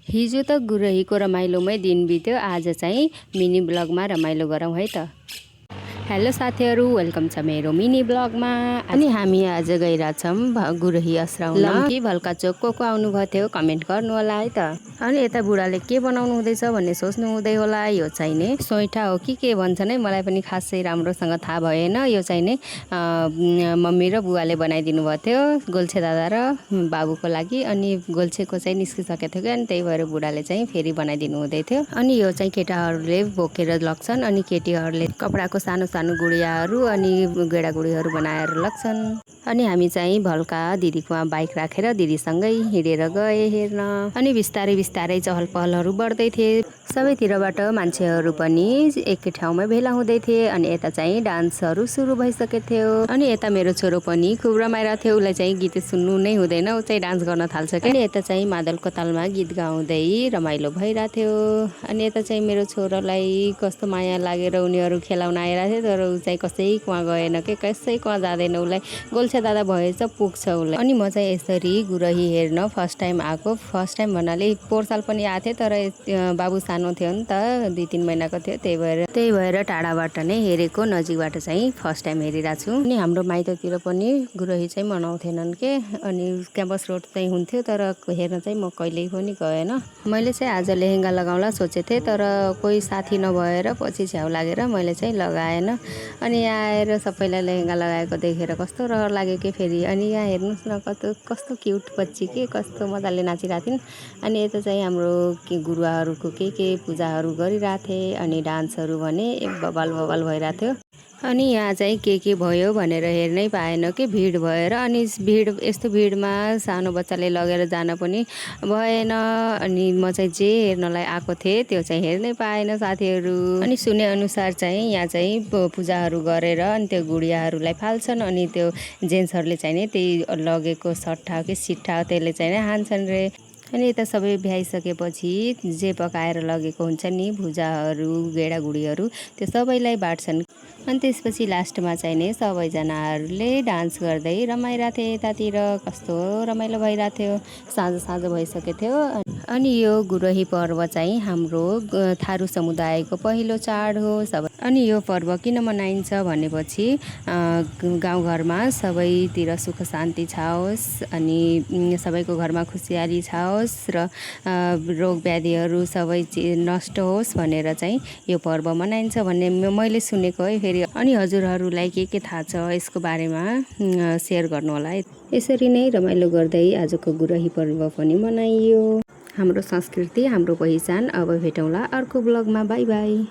हिजो त गुरहीको रमाइलोमै दिन बित्यो। आज चाहिँ मिनी ब्लगमा रमाइलो गरौँ है त। हेलो साथीहरू, वेलकम छ मेरो मिनी ब्लगमा। अनि हामी आज गइरहेछौँ गुरही अस्राउन। लम्की भल्का चोक को आउनुभएको थियो कमेन्ट गर्नु होला है त। अनि यता बुढाले के बनाउनु हुँदैछ भन्ने सोच्नु हुँदै होला। यो चाहिँ नि सोइठा हो कि के भन्छन् है, मलाई पनि खासै राम्रोसँग थाहा भएन। यो चाहिँ नि मम्मी र बुवाले बनाइदिनु भएको थियो गोल्छे दादा र बाबुको लागि। अनि गोल्छेको चाहिँ निस्किसकेको थियो कि, अनि त्यही भएर बुढाले चाहिँ फेरि बनाइदिनु हुँदै थियो। अनि यो चाहिँ केटाहरूले बोकेर लग्छन्, अनि केटीहरूले कपडाको सानो सानो गुडियाहरू अनि गेडागुडीहरू बनाएर लग्छन्। अनि हामी चाहिँ भल्का दिदीकोमा बाइक राखेर दिदीसँगै हिँडेर गए हेर्न। अनि बिस्तारै बिस्तारै चहल पहलहरू बढ्दै थिए। सबैतिरबाट मान्छेहरू पनि एकै ठाउँमै भेला हुँदै थिए। अनि यता चाहिँ डान्सहरू सुरु भइसकेको थियो। अनि यता मेरो छोरो पनि खुब रमाइरहेको थियो। उसलाई चाहिँ गीत सुन्नु नै हुँदैन, ऊ चाहिँ डान्स गर्न थाल्छ कि। अनि यता चाहिँ मादलको तालमा गीत गाउँदै रमाइलो भइरहेको थियो। अनि यता चाहिँ मेरो छोरालाई कस्तो माया लागेर उनीहरू खेलाउन आइरहेको थियो, तर ऊ चाहिँ कसैकोमा गएन कि, कसैकोमा जाँदैन। उसलाई गोल्छे दादा भएछ पुग्छ उसलाई। अनि म चाहिँ यसरी गुरही हेर्न फर्स्ट टाइम आएको। फर्स्ट टाइम भन्नाले पोहोर साल पनि आएको थिएँ, तर बाबु सानो थियो नि त, 2-3 महिनाको थियो। त्यही भएर टाढाबाट नै हेरेको, नजिकबाट चाहिँ फर्स्ट टाइम हेरिरहेको छु। अनि हाम्रो माइततिर पनि गुरही चाहिँ मनाउँथेनन् के। अनि क्याम्पस रोड चाहिँ हुन्थ्यो, तर हेर्न चाहिँ म कहिल्यै पनि गएन। मैले चाहिँ आज लेहेङ्गा लगाउँला सोचेको थिएँ, तर कोही साथी नभएर पछि छ्याउ लागेर मैले चाहिँ लगाएन। अनि यहाँ आएर सबैलाई लेहेङ्गा लगाएको देखेर कस्तो रहर लाग्यो कि फेरि। अनि यहाँ हेर्नुहोस् न कस्तो क्युट बच्ची के, कस्तो मजाले नाचिरहेको थिइन्। अनि यता चाहिँ हाम्रो गुरुवाहरूको के पूजाहरू गरिरहेको थिएँ। अनि डान्सहरू भने बबाल भइरहेको थियो। अनि यहाँ चाहिँ के भयो भनेर हेर्नै पाएन कि, भिड भएर। अनि यस्तो भिडमा सानो बच्चाले लगेर जान पनि भएन। अनि म चाहिँ जे हेर्नलाई आएको थिएँ त्यो चाहिँ हेर्नै पाएन साथीहरू। अनि सुने अनुसार चाहिँ यहाँ चाहिँ पूजाहरू गरेर अनि त्यो गुडियाहरूलाई फाल्छन्। अनि त्यो जेन्ट्सहरूले चाहिँ नि त्यही लगेको सट्टा कि सिट्टा त्यसले चाहिँ नै हान्छन् रे। अनि यता सबै भ्याइसकेपछि जे पकाएर लगेको हुन्छ नि भुजाहरू गेडागुडीहरू, त्यो सबैलाई बाँड्छन्। अनि त्यसपछि लास्टमा चाहिँ नि सबैजनाहरूले डान्स गर्दै रमाइरहेको थियो। यतातिर कस्तो रमाइलो भइरहेको थियो। साँझ भइसकेको थियो। अनि यो गुरही पर्व चाहिँ हाम्रो थारू समुदायको पहिलो चाड हो। अनि यो पर्व किन मनाइन्छ भनेपछि गाउँघरमा सबैतिर सुख शान्ति छाओस्, अनि सबैको घरमा खुसियाली छाओस् र रोग व्याधिहरू सबै नष्ट होस् भनेर चाहिँ यो पर्व मनाइन्छ भन्ने मैले सुनेको है फेरि। अनि हजुरहरूलाई के थाहा छ यसको बारेमा सेयर गर्नु होला है। यसरी नै रमाइलो गर्दै आजको गुरही पर्व पनि मनाइयो। हाम्रो संस्कृति, हाम्रो पहिचान। अब भेटौँला अर्को ब्लगमा। By by.